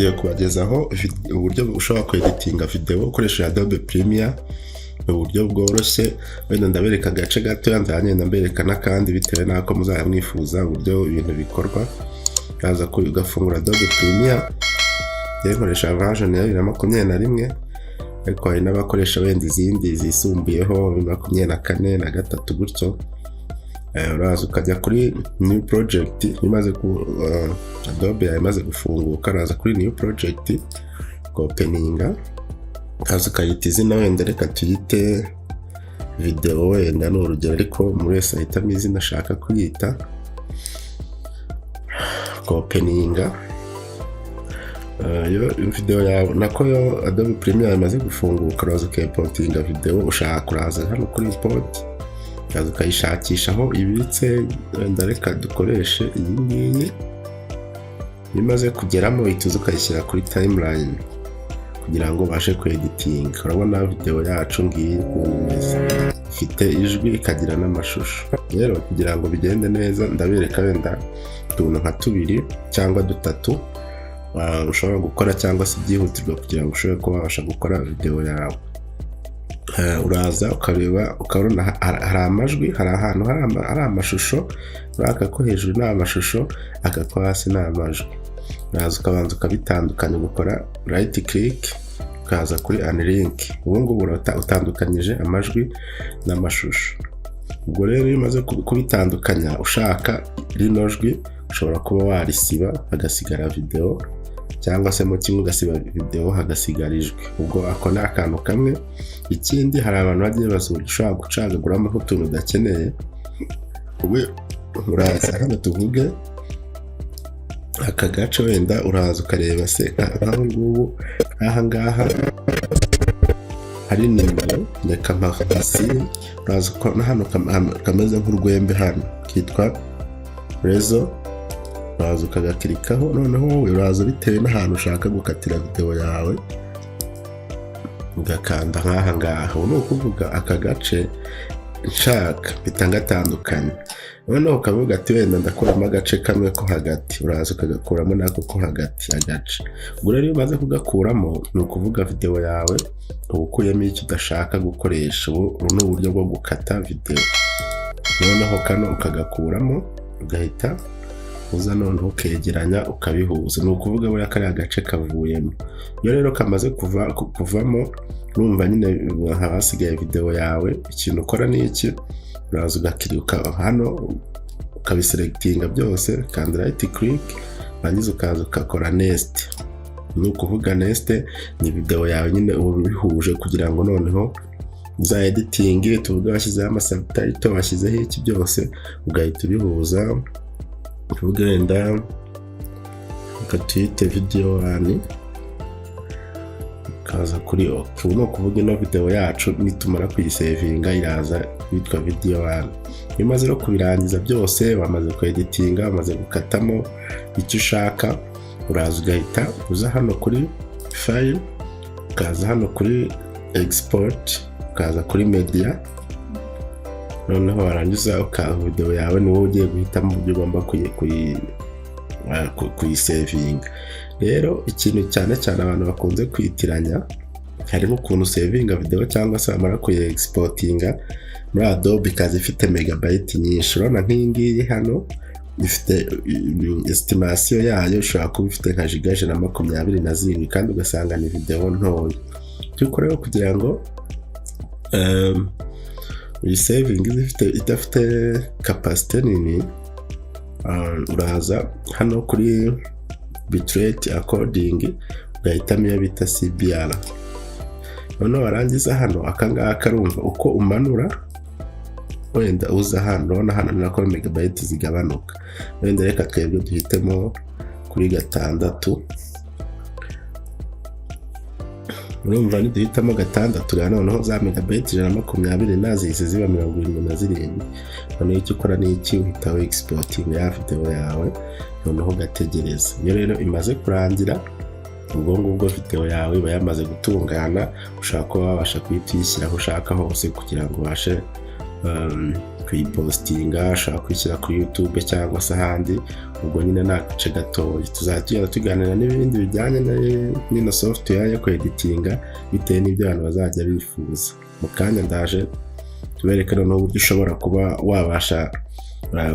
Ngiye kubagezaho uburyo ushobora kweditinga video ukoresheje Adobe Premiere mu buryo bworoshye. Wenda ndabereka agace gatoya, nzagenda mbereka n'akandi bitewe n'ako muzajya mwifuza uburyo ibintu bikorwa. Uraza ugafungura Adobe Premiere. Njyewe nkoresha version ya 2021, ariko hari n'abakoresha wenda izindi zisumbuyeho, 2024 na gatatu gutyo. Uraza ukajya kuri new project. Imaze ku Adobe yawe imaze gufunguka, uraza kuri new project, ukopeninga, ukaza ukayita izina. Wenda reka tuyite video, wenda ni urugero, ariko buri wese ahitamo izina ashaka kuyita. Ukopeninga iyo video yawe, nako yo Adobe Premiere imaze gufunguka, uraza ukimportinga video ushaka. Uraza hano kuri import, ukaza ukayishakisha aho ibitse. Wenda reka dukoreshe iyi ngiyi. Iyo imaze kugeramo, uhita uza ukayishyira kuri timeline kugira ngo ubashe kweditinga. Urabona video yacu ngiyi ukuntu imeze, ifite ijwi ikagira n'amashusho. Rero kugira ngo bigende neza, ndabereka wenda utuntu nka tubiri cyangwa dutatu ushobora gukora cyangwa se byihutirwa kugira ngo ushobore kuba wabasha gukora video yawe. Uraza ukareba, ukabona hari amajwi, hari ahantu hari amashusho. Muri aka ko hejuru ni amashusho, aka ko hasi ni amajwi. Uraza ukabanza ukabitandukanya, ugakora right click, ukaza kuri unlink. Ubu ngubu utandukanyije amajwi n'amashusho. Ubwo rero iyo umaze kubitandukanya, ushaka rino jwi ushobora kuba warisiba hagasigara video, cyangwa se mo kimwe ugasiba video hagasigara ijwi. Ubwo ako ni akantu kamwe. Ikindi, hari abantu bagiye bazi uburyo ushobora gucagaguramo nk'utuntu udakeneye. We uraza hano, tuvuge aka gace, wenda uraza ukareba se nk'aho ngubu, nk'aha ngaha hari nimero, reka mpasibe. Uraza na hano kameze nk'urwembe hano kitwa razor, uraza ukagakirikaho. Noneho wowe uraza bitewe n'ahantu ushaka gukatira videwo yawe, ugakanda nk'aha ngaha. Ubu ni ukuvuga aka gace nshaka mpita ngatandukanye. Noneho ukavuga ati wenda ndakuramo agace kamwe ko hagati, uraza ukagakuramo n'ako ko hagati agace. Ubwo rero iyo umaze kugakuramo, ni ukuvuga videwo yawe uba ukuyemo icyo udashaka gukoresha. Ubu ni uburyo bwo gukata videwo. Noneho kano ukagakuramo, ugahita uza noneho ukegeranya, ukabihuza. Ni ukuvuga buriya kariya gace kavuyemo. Iyo rero kamaze kuvamo, urumva nyine haba hasigaye videwo yawe. Ikintu ukora ni iki? Uraza ugakirika hano, ukabiselectinga byose, ukanda right click, warangiza ukaza ugakora nest. Ni ukuvuga nest ni videwo yawe nyine uba ubihuje kugira ngo noneho za editing, tuvuge washyizeho amasubtitle, washyizeho iki byose, ugahita ubihuza. Tuvuge wenda reka tuyite video one, ukaza kuri ok. Ubu ni ukuvuga ino video yacu nitumara kuyisevinga iraza yitwa video one. Iyo umaze no kubirangiza byose, wamaze kweditinga, wamaze gukatamo icyo ushaka, uraza ugahita uza hano kuri file, ukaza hano kuri export, ukaza kuri media. Noneho warangiza video yawe ni wowe ugiye guhitamo uburyo ugomba kuyisevinga. Rero ikintu cyane cyane abantu bakunze kwitiranya, harimo ukuntu usevinga video cyangwa se wamara kuyi exportinga muri Adobe ikaza ifite megabyte nyinshi. Urabona nk'iyi ngiyi hano ifite estimation yayo ishobora kuba ifite nka giga 127, kandi ugasanga ni videwo ntoya. Icyo ukora rero kugira ngo uyisevinge ifite idafite capacité nini, uraza hano kuri bitrate encoding, ugahitamo iyo bita CBR. Noneho warangiza hano akangaka, arumva uko umanura, wenda uza hano, urabona hano ni nako megabyte zigabanuka. Wenda reka twebwe duhitemo kuri 6. Urumva niduhitamo 6 rero, noneho za megabyte 120 nazihise ziba 77. Noneho icyo ukora ni iki? Uhita exporting ya video yawe, noneho ugategereza. Iyo rero imaze kurangira, ubwo ngubwo video yawe iba yamaze gutungana, ushobora kuba wabasha guhita uyishyira aho ushaka hose kugira ngo ubashe kuyipostinga, ushobora kuyishyira kuri YouTube cyangwa se ahandi. Ubwo nyine ni agace gatoya, tuzajya tugenda tuganira n'ibindi bijyanye n'ino software yo kweditinga bitewe n'ibyo abantu bazajya bifuza. Mu kanya ndaje tubereke noneho uburyo ushobora kuba wabasha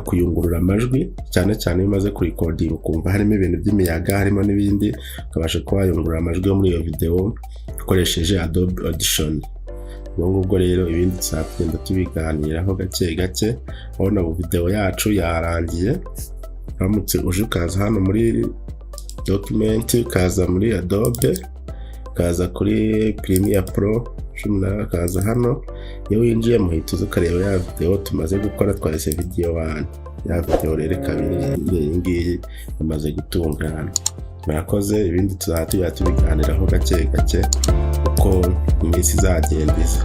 kuyungurura amajwi, cyane cyane iyo umaze kurikodinga ukumva harimo ibintu by'imiyaga, harimo n'ibindi, ukabasha kuba wayungurura amajwi yo muri iyo videwo ukoresheje Adobe Audition. Ubwo ngubwo rero ibindi tuzagenda tubiganiraho gake gake. Urabona ubu videwo yacu yarangiye. Uramutse uje ukaza hano muri document, ukaza muri Adobe, ukaza kuri Premiere Pro 10, ukaza hano, iyo winjiyemo uhita uza ukareba ya videwo tumaze gukora twahise video one. Ya videwo rero ikaba iyi ngiyi imaze gutungana. Murakoze, ibindi tuzajya tujya tubiganiraho gake gake uko iminsi izagenda iza.